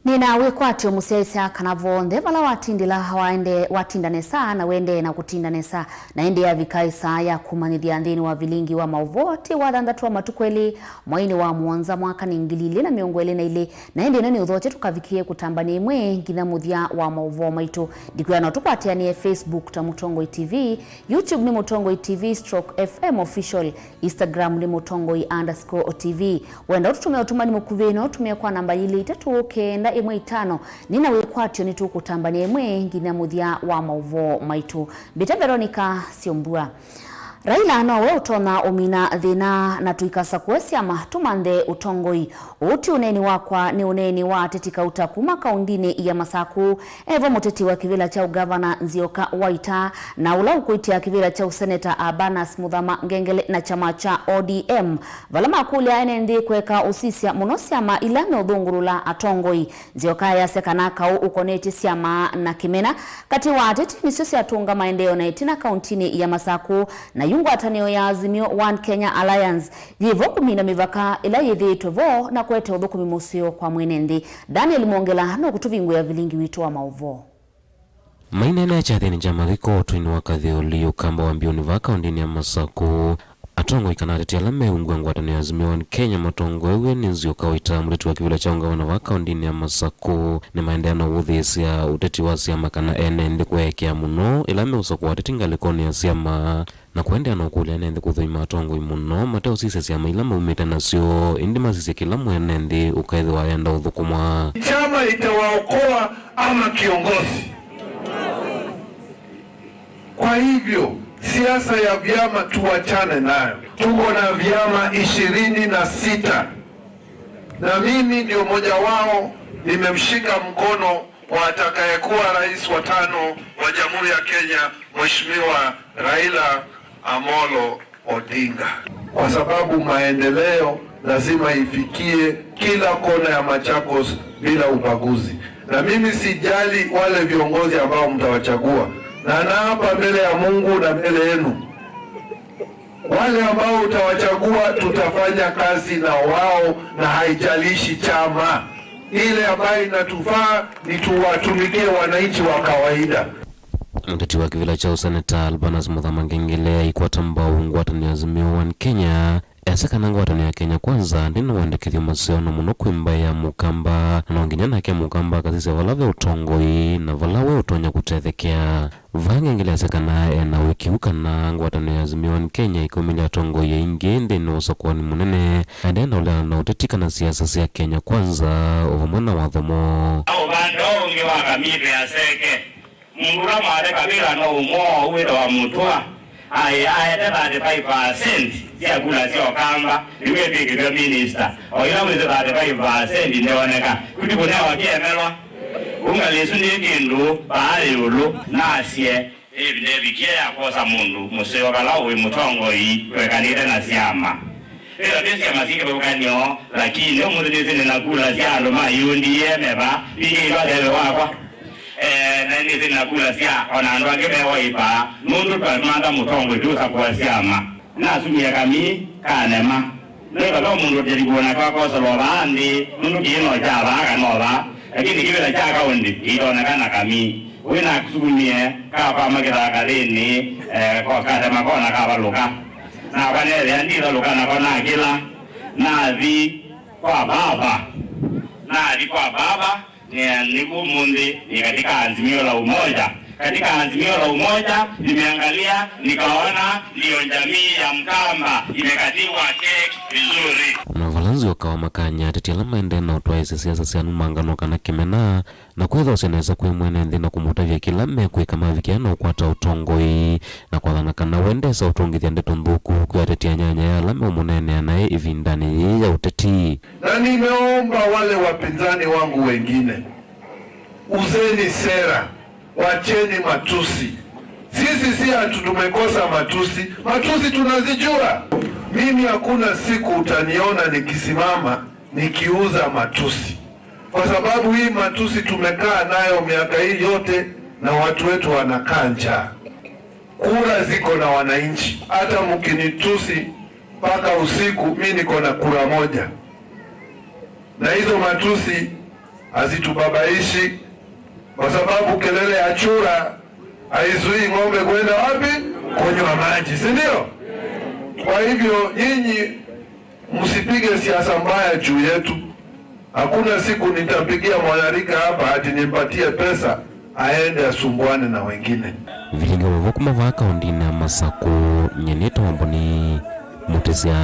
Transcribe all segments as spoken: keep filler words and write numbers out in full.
Nĩ na wĩkwatyo mũsyaĩĩsya kana vonthe vala watindĩla waende watinda nesa na wendee na kũtinda nesa, na ĩndĩ yavika ĩsaa ya kumanyĩthya nthĩnĩ wa vilingi wa maũvoo ti wa thanthatũ wa matukũ elĩ mweinĩ wa mũonza mwaka nĩ ngili ilĩ na mĩongo ĩlĩ na ilĩ, na ĩndĩ ĩno nĩ ũthokye tũkavikie kũtambany'a ĩmwe nginya mũthya wa maũvoo maitũ. Ndikwĩa no tũkwatĩanĩe Facebook ta Mũtongoi T V, YouTube nĩ Mũtongoi T V stroke F M Official, Instagram nĩ Mũtongoi underscore T V. Wenda ũtũtũmĩa ũtũmani mũkuvĩ, no ũtũmĩe kwa namba ilĩ itatũ kenda ĩmwe itano. Nĩ na wĩkwatyo nĩtũkũtambany'a ĩmwe nginya mũthya wa maũvoo maitũ. Mbĩta Veronica Syombua. Raila nowe ũtonya ũmina thĩna na tũikasakũe syama tũmanthe ũtongoi. Ũũ ti ũneeni wakwa, nĩ ũneeni wa ateti kauta kuma kaundinĩ ya Masaku. Evo mũteti wa kĩvĩla kya ũgavana Nzioka Waita na ũla ũkwĩtya kĩvĩla kya ũseneta Urbanus Muthama Ngengele na kyama kya O D M, vala makũlya ene nthĩ kũeka ũsisya mũno syama ila meũthũngũlũla atongoi. Nzioka ayasya kana kaũ ũkonetye syama na kĩmena katĩ wa ateti nĩsyo syatũnga maendeeo na ĩtina kauntinĩ ya Masaku, na yu ngwatanĩo ya Azimio One Kenya Alliance yĩ vo kũmina mĩvaka ĩla yĩthĩĩtwe vo na kũete ũthũkũmi mũseo kwa mwene nthĩ. Daniel Mwongela nũkũtũvingũĩa vilingi witũ wa maũvoo. Maineenea kyathĩnĩ kya mathiko ũtũinĩ wa Kathĩũli, ũkamba wa mbiũnĩ vaa kaũndĩnĩ ya Masaku, atongoi kana ateti ala meungw'a ngwatanĩo ya Azimio One Kenya matongoew'e nĩ Nzioka Waita, mũteti wa kĩvĩla kya ũngavana vaa kaũndĩnĩ ya Masaku, nĩmaendeea na ũvũthĩĩsya ũteti wa syama kana ene nthĩ kũyaĩkĩa mũno ĩla meũsakũa ateti ngalĩkonĩ ya syama. Na kũendeea na ũkũlya ene nthĩ kũthũima atongoi mũno, mateũsisya syama ila maumĩte nasyo, ĩndĩ masisye kĩla mwene nthĩ ũkethĩwa ayenda ũthũkũma. Chama itawaokoa ama kiongozi. Kwa hivyo, siasa ya vyama tuachane nayo. Tuko na vyama ishirini na sita. Na mimi ndio mmoja wao, nimemshika mkono wa atakayekuwa rais wa tano wa Jamhuri ya Kenya, Mheshimiwa Raila Amolo Odinga, kwa sababu maendeleo lazima ifikie kila kona ya Machakos bila ubaguzi. Na mimi sijali wale viongozi ambao mtawachagua, na naapa mbele ya Mungu na mbele yenu, wale ambao utawachagua, tutafanya kazi na wao, na haijalishi chama. Ile ambayo inatufaa ni tuwatumikie wananchi wa kawaida. Mũteti wa kĩvĩla kya ũseneta Albanus Muthama Ngengele aikwata mbau ngwatanĩo ya Azimio One Kenya, easya kana ngwatanĩo ya Kenya Kwanza ndĩna wandĩkĩthyo mũseo na mũno kwĩ mbaĩ ya Mũkamba, na no nginya nake Mũkamba akasisya vala ve ũtongoi na vala we ũtonya kũtethekea. Vaa Ngengele asya kana e na ũĩkĩĩku kana ngwatanĩo ya Azimio One Kenya ĩkaumĩlya atongoi aingĩ nthĩnĩ wa ũsakũani mũnene, aendee na ũleana na ũteti kana siasa sya Kenya Kwanza o vamwe na watho moo. Ũvande ũũ ũngĩ wa kamĩtĩ ya seke, mũndũ ũla mwate kavĩla no ũmwe ũũ wĩtawa Mũtũa, aĩ aete thirty-five percent sya kula sya Ũkamba, nĩw'o etw'ĩkĩthw'a minista. O ĩla wĩsĩ thirty-five percent ndeoneka, kuti kũnewa kĩemelwa. Ũu ngalĩ ĩsu nĩ kĩndũ vaa ĩũlũ. Nasye, ĩvinda ĩvikie ya kwosa mũndũ mũseo vala wĩ mũtongoi twekanĩte na syama. Ĩla twĩ syama syĩ kĩvathũkany'o, lakini ũmũnthĩ nĩsĩ nĩ na kula sya andũ ma U D A me vaa, vingĩ ĩndũ atheve wakwa. Eh, na nĩsĩ nĩ na kula sya ona andũ angĩ me Wiper, nũndũ twamantha mũtongoi tũsakũa syama. Nasumie kamii kanema. Nĩkala mũndũ ũteti kwona kwa kosolwa vaa nthĩ, nũndũ kĩĩ no kya vaa kana o vaa, lakini kĩvĩla kya kaũndĩ kĩitonekana kamii. Wĩ nasukumie kakwama kĩthakathĩnĩ, eh, ko katema kona kavalũka. Nakwa neethĩa ndithalũka nako nakĩla, nathi kwa baba. Nathi kwa baba, Nĩ, nĩkũ ũmũnthĩ nĩ katika Azimio la Umoja. Katika Azimio la Umoja nimeangalia, nikaona ndiyo jamii ya Mkamba imekatiwa keki vizuri. Na vala Nzioka wamakany'a ateti ala maendee na ũtwaĩĩsya siasa sya nũmangano kana kĩmena, na kwĩthosya nesa kwĩ mwene nthĩ na kũmũtavya kĩla mekwĩka mavikĩa na ũkwata ũtongoi, na kwathana kana we ndesa ũtũngĩthya ndeto nthũku kwĩ ateti anyanya ala meũmũneenea naĩ ĩvindanĩ yĩĩ ya ũteti. Na nimeomba wale wapinzani wangu wengine, uzeni sera, wacheni matusi. Sisi si ati tumekosa matusi, matusi tunazijua. Mimi hakuna siku utaniona nikisimama nikiuza matusi, kwa sababu hii matusi tumekaa nayo miaka hii yote, na watu wetu wanakaa njaa. Kura ziko na wananchi. Hata mkinitusi mpaka usiku, mi niko na kura moja. Na hizo matusi hazitubabaishi, kwa sababu kelele ya chura haizuii ng'ombe kwenda wapi? Kunywa maji, si ndio? Kwa hivyo, nyinyi msipige siasa mbaya juu yetu. Hakuna siku nitapigia mwanarika hapa ati nimpatie pesa aende asumbuane na wengine. Vilingi wa kuma vaa kaunti-inĩ ya Masakũ, nyie nĩtawa Mboni Mũtĩsya.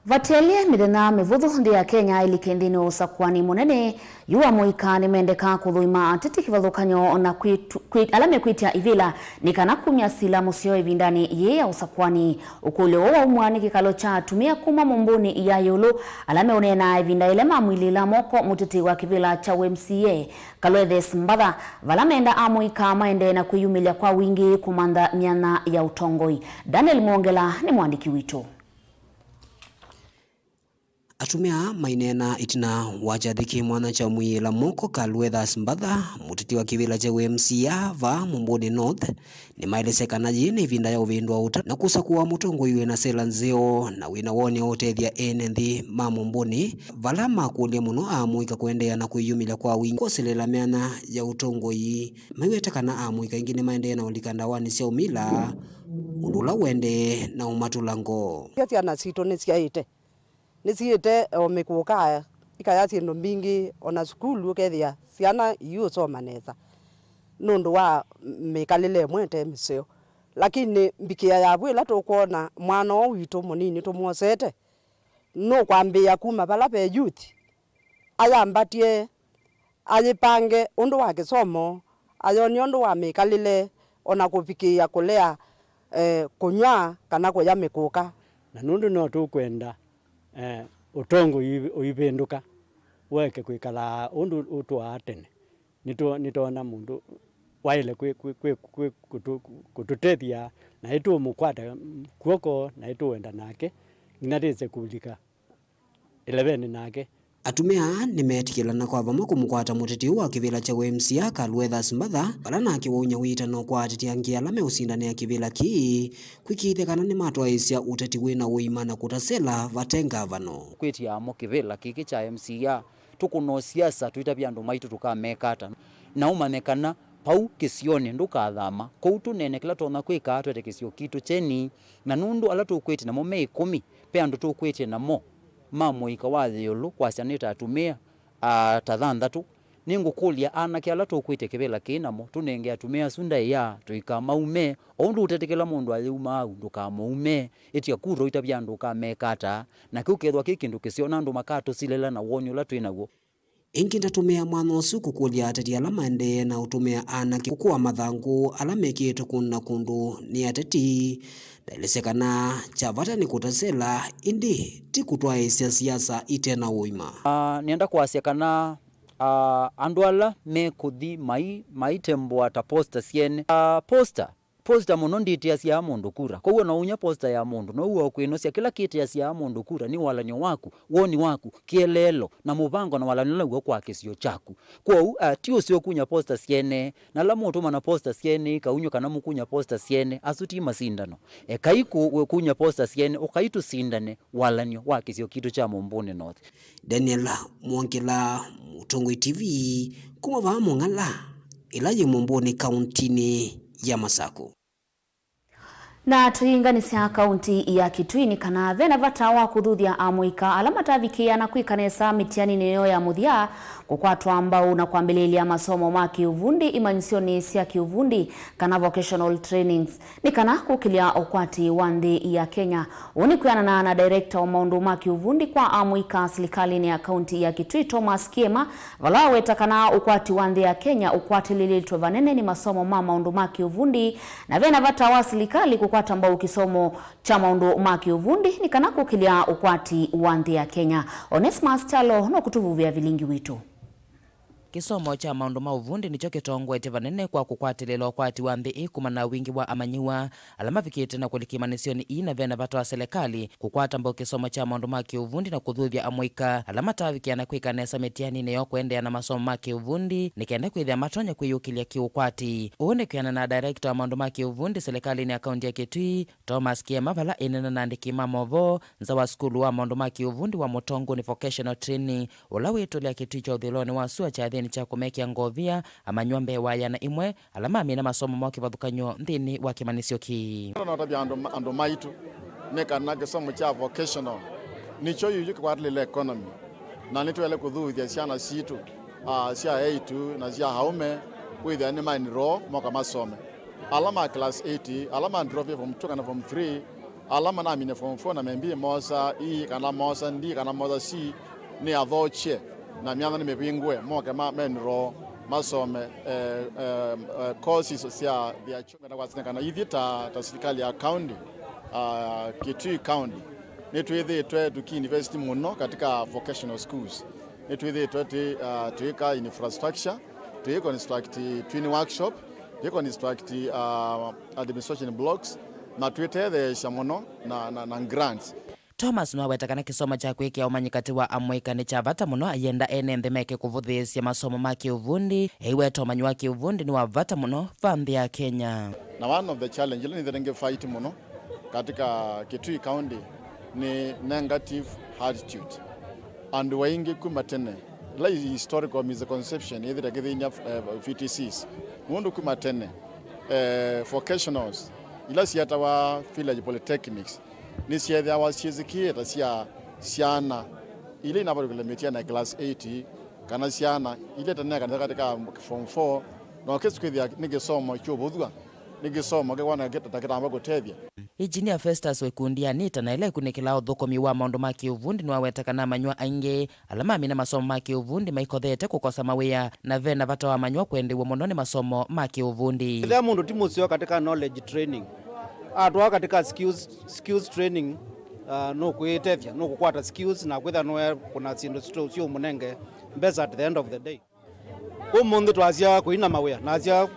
Vatielye mĩthenya mĩvũthũ nthĩ ya Kenya ĩlike nthĩnĩ wa ũsakũani mũnene, yu amũika nĩmendeka kũthũima ateti kĩvathũkany'o na kwĩtu-, kwĩ-, ala mekwĩtya ivĩla nĩ kana kumya sila mũseo ĩvindanĩ yĩĩ ya ũsakũani. Ũkũlyo ũũ waumw'a nĩ kĩkalo kya atumĩa kuma Mũmbũnĩ ya ĩũlũ ala meũneena ĩvinda ĩla mamwilĩĩla moko mũteti wa kĩvĩla kya U M C A, Kalwethes Mbatha, vala menda amũika maendee na kwĩyumĩlya kwa wingĩ kũmantha myanya ya ũtongoi. Daniel Mwongela nĩ mũandĩki witũ. Atumĩa aa maineena ĩtina wa kyathĩ kĩ mwanya kya ũmwilĩĩla moko Kalwethes Mbatha, mũteti wa kĩvĩla kya U M C A vaa Mũmbũnĩ North, nĩmaelesya kana yĩĩ nĩ ĩvinda ya ũvĩndũa ũtanu na kũsakũa mũtongoi wĩ na sela nzeo na wĩ na woni wa ũtethya ene nthĩ ma Mũmbũnĩ, vala makũlya mũno amũika kũendeea na kwĩyumĩlya kwa wingĩ kwoselela myanya ya ũtongoi. Maiweta kana amũika aingĩ nĩmaendee na ũlika ndawanĩ sya ũmila, ũndũ ũla ũendee na ũmatũla ngoo. Sya syana sitũ nĩsyaĩte, nĩsiĩte o mĩkũka, ikaya syĩndũ mbingĩ, o na sukulu ũkethĩa syana iiũsoma nesa nũndũ wa mĩkalĩle ĩmwe ĩte mĩseo. Lakini mbikĩa ya vu ĩla tũkwona mwana ũũ witũ mũnini tũmwosete, nũkwambĩĩa kuma vala ve youth, ayambatye, ayĩpange ũndũ wa kĩsomo, ayonye ũndũ wa mĩkalĩle, o na kũvikĩĩa kũlea, eh, kũnyw'a kana kũya mĩkũka. Na nũndũ no tũkwenda, eh, ũtongoi ũivĩndũka, ũeke kwĩkala ũndũ ũtwaa tene. Nĩtwo-, nĩtwoona mũndũ waĩle kwĩ-, kwĩ-, kwĩ-, kwĩ-, kũtũ-, kũtũtethya, na ĩtũũmũkwata kw'oko, na ĩtũũenda nake, nginya twĩse kũlika ĩlevenĩ nake. Atumĩa aa nĩmeetĩkĩlana kwa vamwe kũmũkwata mũteti ũũ wa kĩvĩla kya U M C A Kalwethes Mbatha, vala nake waumya wĩtano kwa ateti angĩ ala meũsindanĩa kĩvĩla kĩĩ, kwĩkĩĩthya kana nĩmatwaĩĩsya ũteti wĩ na ũima na kũtasela vate ngavano. Kwĩtĩaa mo kĩvĩla kĩkĩ kya M C A, tũkũnoo siasa, tũitavye andũ maitũ tũkameka ata? Na ũmanye kana vau kĩsionĩ ndũkathama. Kwoou tũneene kĩla tũtonya kwĩka twete kĩsio kitũ kyeni, na nũndũ ala tũkwĩtĩ namo me ĩkũmi, ve andũ tũkwĩtĩ namo ma mũika wa ĩũlũ kwasya nĩ ta atumĩa, aa, ta thanthatũ. Nĩngũkũlya anake ala tũkwĩtĩ kĩvĩla kĩĩ namo, tũnenge atumĩa asu ndaĩa, tũikamaume. O ũndũ ũtetĩkĩla mũndũ ayĩumaa au, ndũkamũume. Ĩtya kura ũitavye andũ ũkameka ata? Na kĩu kethĩwa kĩ kĩndũ kĩseo na andũ makatũsilĩla na woni ũla twĩ naw'o. Ĩngĩ ndatũmĩa mwanya ũsu kũkũlya ateti ala maendee na ũtũmĩa anake kũkũa mathangũ ala mekĩĩtwe kũndũ na kũndũ nĩ ateti. Ndaelesya kana kya vata nĩ kũtasela, ĩndĩ ti kũtwaĩĩsya siasa ite na ũima. Ah, nĩenda kwasya kana, ah, andũ ala mekũthi mai-, maitembũa ta posta syene. Ah, posta Posta mũno ndĩtĩasya mũndũ kura. Kwoou o na ũunya posta ya mũndũ, no w'o ũkwĩnosya kĩla kĩtĩasya mũndũ kura nĩ walany'o waku, woni waku, kĩeleelo, na mũvango na walany'o naw'o kwa kĩsio kyaku. Kwoou, a, ti ũseo kunya posta syene, na ala mũũtũmana posta syene, kauny'o kana mũkunya posta syene, asu ti masindano. Ekai kũ-, kũnya posta syene, ũkai tũsindane walany'o wa kĩsio kitũ kya Mũmbũnĩ North. Daniel Mwongela, Mũtongoi T V, kuma vaa Mũng'ala, ĩla yĩ Mũmbũnĩ, kauntinĩ ya Masakũ. Na tũyĩnganĩsya kaunti ya Kitui nĩ kana ve na vata wa kũthuthya amũika ala matavikĩĩa na kwĩka nesa mĩtianinĩ yoo ya mũthya kũkwatwa mbau na kwambĩlĩĩlya masomo ma kĩũvundi imanyĩsyonĩ sya kĩũvundi kana vocational trainings. Nĩ kana kũkĩlya ũkwati wa nthĩ ya Kenya. Ũu nĩ kwĩanana na director wa maũndũ ma kĩũvundi kwa amũika silikalĩnĩ ya kaunti ya Kitui, Thomas Kiema, vala waweta kana ũkwati wa nthĩ ya Kenya ũkwatĩlĩlĩtwe vanene nĩ masomo ma maũndũ ma kĩũvundi, na ve na vata wa silikalĩ kũkwata mbau kĩsomo kya maũndũ ma kĩũvundi nĩ kana kũkĩlya ũkwati wa nthĩ ya Kenya. Onesmus Kyalo nũkũtũvuvĩa vilingi witũ. Kĩsomo kya maũndũ ma ũvundi nĩkyo kĩtongoetye vanene kwa kũkwatĩlĩla ũkwati wa nthĩ ĩĩ kumana na wingĩ wa amanyĩw'a ala mavikĩte na kũlika imanyĩsyonĩ ii, na ve na vata wa selekalĩ kũkwata mbau kĩsomo kya maũndũ ma kĩũvundi na kũthuthya amũika ala matavikĩa na kwĩka nesa mĩtianinĩ yoo kũendeea na masomo ma kĩũvundi, nĩ kenda kwĩthĩa matonya kwĩyũkĩlya kĩũkwati. Ũu nĩ kwĩanana na director wa maũndũ ma kĩũvundi selekalĩnĩ ya kaunti ya Kitui, Thomas Kiema, vala ĩneena na andĩki ma maũvoo nza wa sukulu wa maũndũ ma kĩũvundi wa Mũtonguni Vocational Training, ũla wĩtũlĩa Kitui kya ũthũĩlonĩ wa sua kyathĩnĩ kya kũmekĩa ngovia amanyĩw'a mbee wa ĩana ĩmwe ala mamina masomo moo kĩvathũkany'o nthĩnĩ wa kĩmanyĩsyo kĩĩ. Nũndũ notavya andũ, andũ maitũ nĩ kana kĩsomo kya vocational nĩkyo yu yu kĩkwatĩlĩle economy, na nĩtwaĩle kũthuthya syana sitũ, ah, sya eĩtu na sya aũme kwĩthĩa nĩ ma enroll moka masome. Ala ma class eight, ala ma drop form two kana form three, ala manaminie form four na maybe moosa E kana moosa D kana moosa C, nĩ athokye na myanya nĩ mĩvingũe, moke ma, ma enroll, masome, eh, eh, eh, courses sya their choice. Ngwenda kwasya kana ithyĩ ta, ta silikalĩ ya county, ah, Kitui County, nĩtwĩthĩĩtwe tũki invest mũno katika vocational schools. Nĩtwĩthĩĩtwe tĩ, ah, twĩka infrastructure, twĩ construct twin workshop, twĩ construct, ah, administration blocks, na twĩtetheesya mũno na, na, na grants. Thomas nĩwaweta kana kĩsomo kya kwĩkĩa ũmanyi katĩ wa amũika nĩ kya vata mũno, ayenda ene nthĩ meke kũvũthĩĩsya masomo ma kĩũvundi, eiweta ũmanyi wa kĩũvundi nĩ wa vata mũno va nthĩ ya Kenya. Na one of the challenge ila nĩthĩte ngĩ fight mũno katika Kitui County nĩ negative attitude. Andũ aingĩ kuma tene, ila historical misconception yĩthĩte kĩthĩny'a, eh, V T Cs. Nũndũ kuma tene, eh, vocationals, ila syetawa village polytechnics, nĩsyethĩawa syĩsĩkĩĩte sya syana ila inavalũkĩle mĩtianĩ ya class eight, kana syana ila itanekanĩte katika form four, na ũkĩsĩ kwĩthĩa nĩ kĩsomo kyũvũthw'a, nĩ kĩsomo kĩkwoneka ta kĩtamba kũtethya. Engineer Festus wa ikundi ya NITA, na ĩla ĩkunĩkĩlaa ũthũkũmi wa maũndũ ma kĩũvundi, nĩwaweta kana amanyĩw'a aingĩ ala mamina masomo ma kĩũvundi maikothete kũkosa mawĩa, na ve na vata wa amanyĩw'a kũendeew'a mũno nĩ masomo ma kĩũvundi. Ethĩa mũndũ ti mũseo katika knowledge training, atwaa katika skills, skills training, uh, nũkwĩtethya, nũkũkwata skills na kwĩthĩa nũekũna syĩndũ syũmũnenge mbesa at the end of the day. Ũmũnthĩ twasya kũina mawĩa, nasya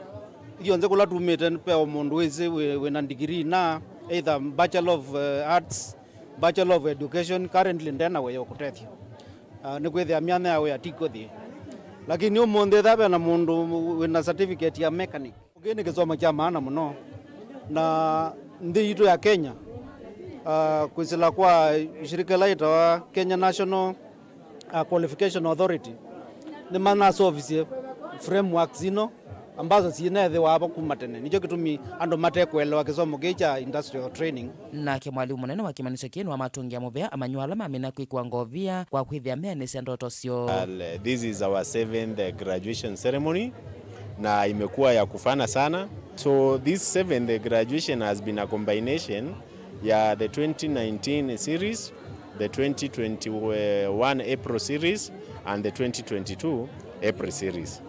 ithyonthe kũla tumĩte, ve o mũndũ wĩsĩ wĩ, wĩna degree na either Bachelor of, eh, Arts, Bachelor of Education, currently ndena wĩa ũkũtethya. Ah, nĩkwĩthĩa myanya ya wĩa ti kũthi. Lakini ũmũnthĩ ethĩa vena mũndũ wĩna certificate ya mechanic, ũkĩ nĩ kĩsomo kya maana mũno, na nthĩ yitũ ya Kenya, ah, kwĩsĩla kwa shirika ĩla yĩtawa Kenya National, ah, Qualification Authority, nĩmanasovisye frameworks ino ambazo syĩnethĩwa ava kuma tene. Nĩkyo kĩtumi andũ mate kũelewa kĩsomo kĩĩ kya industrial training. Nake mwalimũ mũnene wa kĩmanyĩsyo kĩĩ nĩwamatũngĩa mũvea amanyĩw'a ala mamina kwĩkĩwa ngovia kwa kwĩthĩa meanĩsya ndoto syoo. Uh, this is our seventh, uh, graduation ceremony, na imekuwa ya kufana sana. So this seventh graduation has been a combination ya the twenty nineteen series, the twenty twenty-one April series, and the twenty twenty-two April series.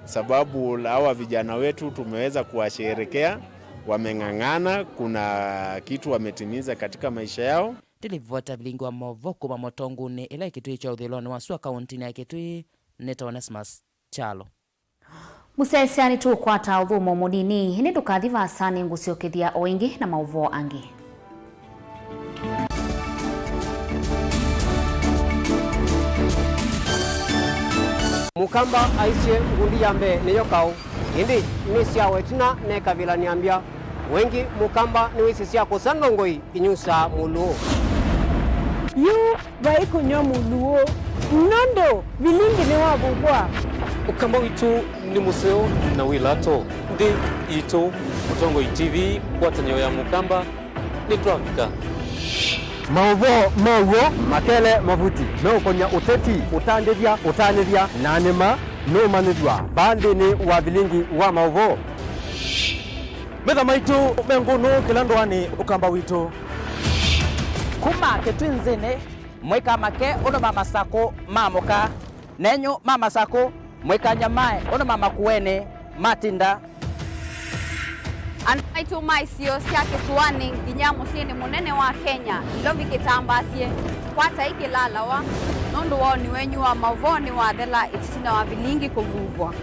Sababu hawa vijana wetu tumeweza kuwasherehekea, wameng'ang'ana, kuna kitu wametimiza katika maisha yao. Ndilivota vilingi wa maũvoo kuma Mũtongunĩ, ĩla ĩ kĩtũĩ kya ũthũĩlonĩ wa sua kaũntĩnĩ ya Kitui, nĩ ta Onesmus Kyalo. Mũsyaĩĩsya, nĩtũũkwata ũthũmũo mũnini, ĩndĩ ndũkathi vaasa, nĩngũsyokethya o ĩngĩ na maũvoo angĩ. Mũkamba aisye ngundi ya mbee nĩyo kaũ, ĩndĩ nĩsyawa ĩtina neka vĩla nĩambya. Wengĩ Mũkamba nĩwĩsĩ sya kũsa ndongoi inyusaa Mũlũũ. Yu vai kũnyw'a Mũlũũ, nũndũ vilingi nĩwavuvwa. Ũkamba witũ nĩ mũseo na wĩ lato. Nthĩ itũ, Mũtongoi T V, ngwatanĩo ya Mũkamba, nĩtwavika. Maũvoo ma w'o makele mavuti meũkony'a ũteti, ũtandĩthya, ũtanĩthya, na nĩma nũũmanyĩthw'a vaa nthĩnĩ wa vilingi wa maũvoo. Metha maitũ me ngũnũ kĩla ndũanĩ Ũkamba witũ. Kuma Kitui nzĩnĩ, mũikamake ũndũ ma Masakũ maamũka, nenyu ma Masakũ mũikanyamae ũndũ ma Makueni matinda. Andũ maitũ ma isio sya kĩsũanĩ nginya mũsyĩnĩ mũnene wa Kenya, Nairobi kĩtambaasye, kwatai kĩlalawa, Nũndũ woni wenyu wa maũvoo nĩwathela ĩtina wa vilingi kũvuvwa.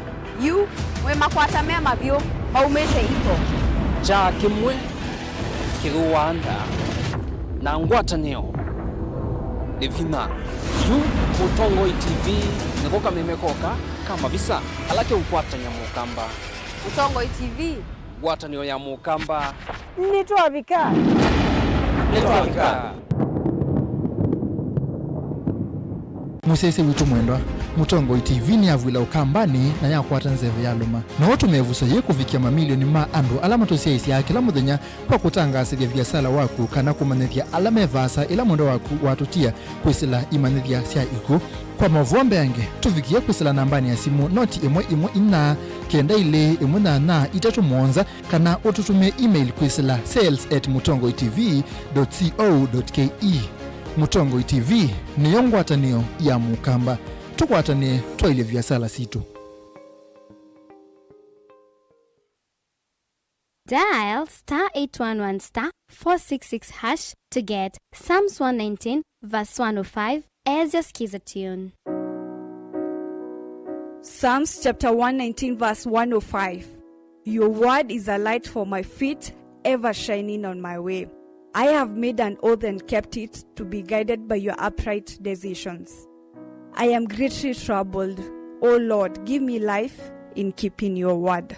Yu, mwĩ makwata me mavyũ, maumĩte iko. Kyaa kĩmwe kĩthũaa nda, na ngwatanĩo nĩ vinya. Yu, Mũtongoi T V nĩko kameme koka ka mavisa ala keũkwatany'a Mũkamba. Mũtongoi T V. Ngwatanĩo ya Mũkamba. Nĩtwavika. Nĩtwavika. Mũsyaĩĩsya witũ mwendwa, Mũtongoi T V nĩyavw'ĩla Ũkambanĩ na yakwata nzeve ya lũma. No ũtũme ĩvuso yĩĩ kũvikĩa mamilioni ma andũ ala matũsyaĩĩsyaa kĩla mũthenya kwa kũtangaasĩthya viasala waku kana kũmanyĩthya ala me vaasa ĩla mwendwa waku watũtia kwĩsĩla imanyĩthya sya ikw'ũ. Kwa maũvoo mbeange, tũvikĩe kwĩsĩla nambanĩ ya simũ noti ĩmwe ĩmwe inya kenda ilĩ ĩmwe nyanya itatũ mũonza, kana ũtũtũmĩe email kwĩsĩla sales at mũtongoi T V dot co dot K E. Mũtongoi T V nĩyo ngwatanĩo ya Mũkamba. Tũkwatanĩe twaĩlye viasala sitũ. Dial star eight one one star four six six hash to get Psalms one nineteen verse one oh five as your skiza tune. Psalms chapter one nineteen verse one oh five. Your word is a light for my feet, ever shining on my way. I have made an oath and kept it, to be guided by your upright decisions. I am greatly troubled. O Lord, give me life in keeping your word.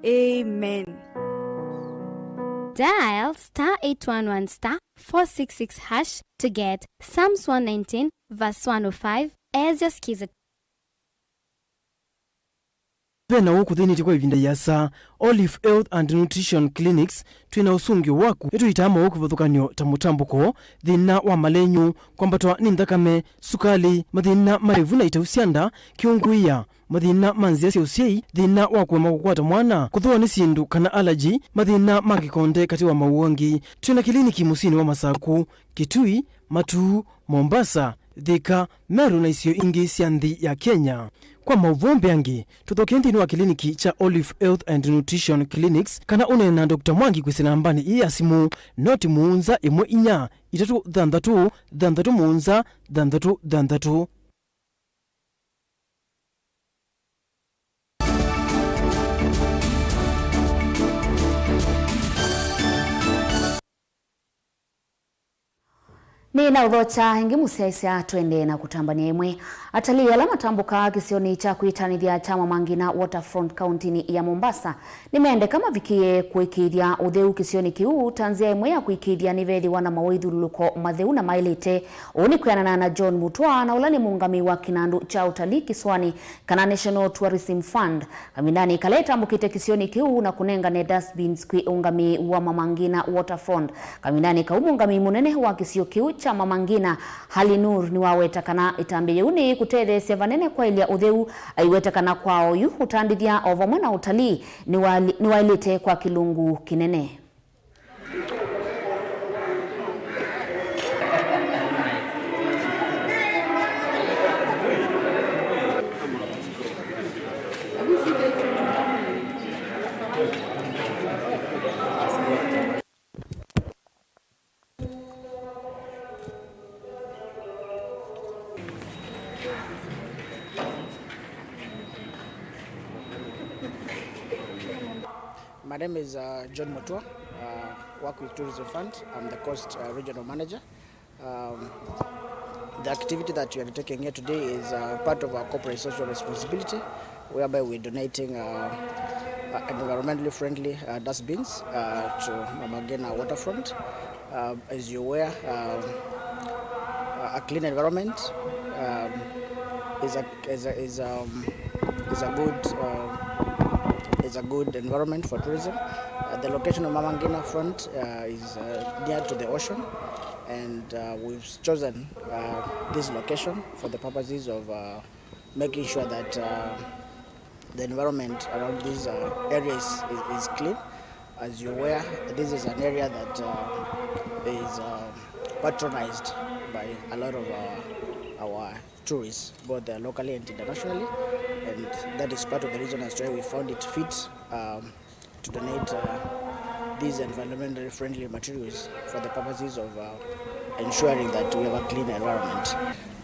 Amen. Dial star eight one one star four six six hash to get Psalms one nineteen verse one oh five as your skiza. Thĩna ũũ kũthĩnĩtye kwa ĩvinda yĩasa. Olive Health and Nutrition Clinics twĩ na ũsũngĩo waku. Nĩtũitaa maũũ kĩvathũkany'o ta mũtambũko, thĩna wa malenyu, kwambatwa nĩ nthakame, sukalĩ, mathĩna ma ĩvu na itau sya nda, kĩũngũĩa, mathĩna ma nzĩa sya ũsyai, thĩna wa kũema kũkwata mwana, kũthũwa nĩ syĩndũ kana allergy, mathĩna ma kĩkonde katĩ wa maũũ angĩ. Twĩ na kĩliniki mũsyĩnĩ wa Masaku, Kitui, Matuu, Mombasa, Thika, Meru na isio ingĩ sya nthĩ ya Kenya. Kwa maũvoo mbeange, tũthokee nthĩnĩ wa kĩliniki kya Olive Health and Nutrition Clinics kana ũneene na Doctor Mwangi kwĩsĩla nambanĩ ĩĩ ya simũ, noti mũonza ĩmwe inya itatũ thanthatũ thanthatũ mũonza thanthatũ thanthatũ. Nĩ na ũthokya ĩngĩ mũsyaĩĩsya, twendee na kũtambany'a ĩmwe. Atalii ala matambũkaa kĩsionĩ kya kwĩtanĩthya kya Mama Ngina Waterfront kauntinĩ ya Mombasa nĩmendeka mavikĩe kũĩkĩĩthya ũtheu kĩsionĩ kĩu ta nzĩa ĩmwe ya kũĩkĩĩthya nĩvethĩwa na mawĩthyũlũlũko matheu na maĩlĩte. Ũu nĩ kwĩanana na John Mũtwa, na ũla nĩ mũũngamĩi wa kĩnandũ kya ũtalii kĩsũanĩ, kana National Tourism Fund, kavindanĩ kala ĩtambũkĩte kĩsionĩ kĩu na kũnengane dustbins kwĩ ũũngamĩi wa Mama Ngina Waterfront. Kavindanĩ kau, mũũngamĩi mũnene wa kĩsio kĩu kya Mama Ngina, Ali Nur, nĩwaweta kana ĩtambya yĩu nĩyĩkũtetheesya vanene kwaĩlya ũtheu. Aiweta kana kwa oyu ũtandĩthya o vamwe na ũtalii nĩwaĩlĩ-, nĩwaĩlĩte kwa kĩlungu kĩnene. My name is, uh, John Mutua. Uh, work with Tourism Fund. I'm the Coast, uh, Regional Manager. Um, the activity that we are taking here today is, uh, part of our corporate social responsibility, whereby we're donating, uh, uh, environmentally friendly, uh, dustbins, uh, to Mama Ngina Waterfront. Uh, as you're aware, um, a clean environment, um, is a is a, is, um, is a good, uh, is a good environment for tourism. Uh, the location of Mama Ngina Front, uh, is, uh, near to the ocean, and, uh, we've chosen, uh, this location for the purposes of, uh, making sure that, uh, the environment around this, uh, area is, is, is clean. As you're aware, this is an area that, uh, is, uh, patronized by a lot of, uh, our tourists, both, uh, locally and internationally, and that is part of the reason as to why we found it fit, um, to donate, uh, these environmentally friendly materials for the purposes of, uh, ensuring that we have a clean environment.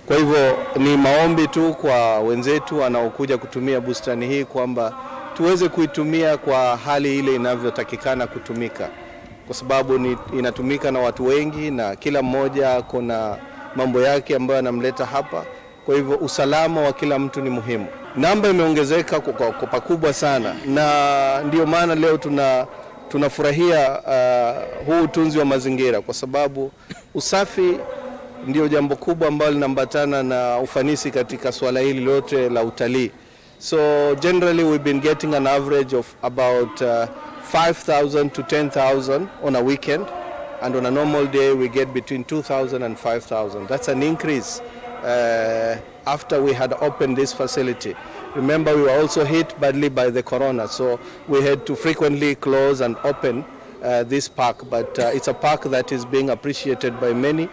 Kwa hivyo ni maombi tu kwa wenzetu wanaokuja kutumia bustani hii kwamba tuweze kuitumia kwa hali ile inavyotakikana kutumika, kwa sababu ni, inatumika na watu wengi na kila mmoja kuna mambo yake ambayo yanamleta hapa. Kwa hivyo usalama wa kila mtu ni muhimu. Namba imeongezeka kwa, kwa, kwa pakubwa sana, na ndio maana leo tuna, tunafurahia, uh, huu utunzi wa mazingira, kwa sababu usafi ndio jambo kubwa ambalo linaambatana na ufanisi katika suala hili lote la utalii. So generally we've been getting an average of about, uh, five thousand to ten thousand on a weekend, and on a normal day we get between two thousand and five thousand. That's an increase, uh, after we had opened this facility. Remember, we were also hit badly by the corona, so we had to frequently close and open, uh, this park, but, uh, it's a park that is being appreciated by many.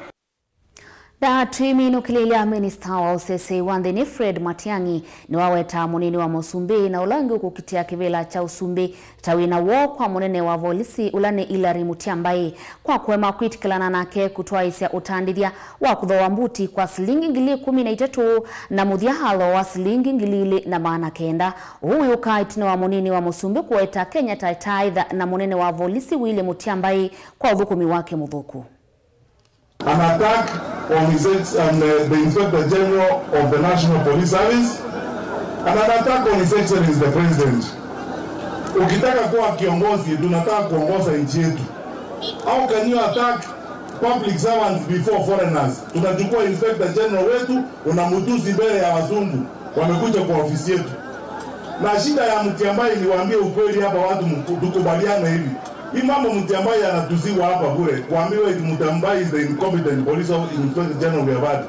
Na tũiminũkĩlĩlya, minista wa ũseseĩ wa nthĩnĩ Fred Matiang'i nĩwaweta mũnini wa mũsumbĩ na ũla ũngĩ ũkũkitĩa kĩvĩla kya ũsumbĩ ta wĩna woo kwa mũnene wa volisi ũla nĩ Hilary Mutyambai kwa kũema kwĩtĩkĩlana nake kũtwaĩĩsya ũtandĩthya wa kũthooa mbuti kwa silingi ngili ĩkũmi na itatũ na mũthya athooa silingi ngili ilĩ na maana kenda. Ũu wĩũkaa ĩtina wa mũnini wa mũsumbĩ kũweta Kenya ta ĩtaaĩtha na mũnene wa volisi Willy Mutyambai kwa ũthũkũmi wake mũthũku. An attack on his ex-, on, uh, the Inspector General of the National Police Service, and an attack on His Excellency the President. Ukitaka kuwa kiongozi, tunataka kuongoza nchi yetu. How can you attack public servants before foreigners? Tunachukua Inspector General wetu, unamtusi mbele ya wazungu wamekuja kwa ofisi yetu. Na shida ya Mutyambai, niwaambie ukweli hapa, watu mku-, tukubaliane hivi. Hii mambo Mutyambai anatusiwa hapa bure, kuambiwa eti Mutyambai is the incompetent police of-, Inspector General we have had.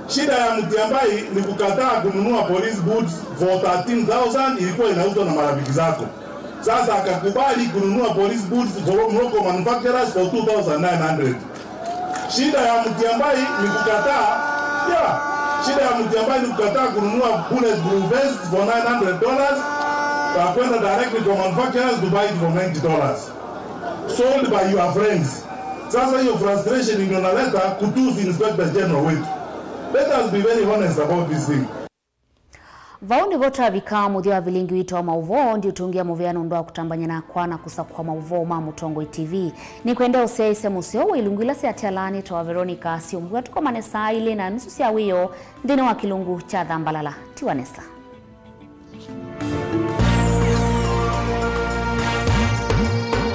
Shida ya Mutyambai ni kukataa kununua police boots for thirteen thousand ilikuwa inauzwa na marafiki zako. Sasa akakubali kununua police boots from local manufacturers for two thousand nine hundred. Shida ya Mutyambai ni kukataa, yeah. Shida ya Mutyambai ni kukataa kununua bulletproof vests for nine hundred dollars. Wakwenda directly kwa manufacturers to buy it for ninety dollars. Sold by your friends. Sasa hiyo frustration ndio naleta kutusi Inspector General wetu. Let us be very honest about this thing. Vau nĩvo twavika mũthya wa vilingi witũ wa maũvoo. Ndiũtũngĩa mũvea nũndũ wa kũtambany'a nakwa na kũsakũa maũvoo ma Mũtongoi T V. Nĩkwendea ũsyaĩĩsye mũseo wa ilungu ila syatialaanĩtwe wa Veronica Syũmbua. Tũkomane saa ilĩ na nusu sya wĩoo nthĩnĩ wa kĩlungu kya Thambalala. Tiwa nesa.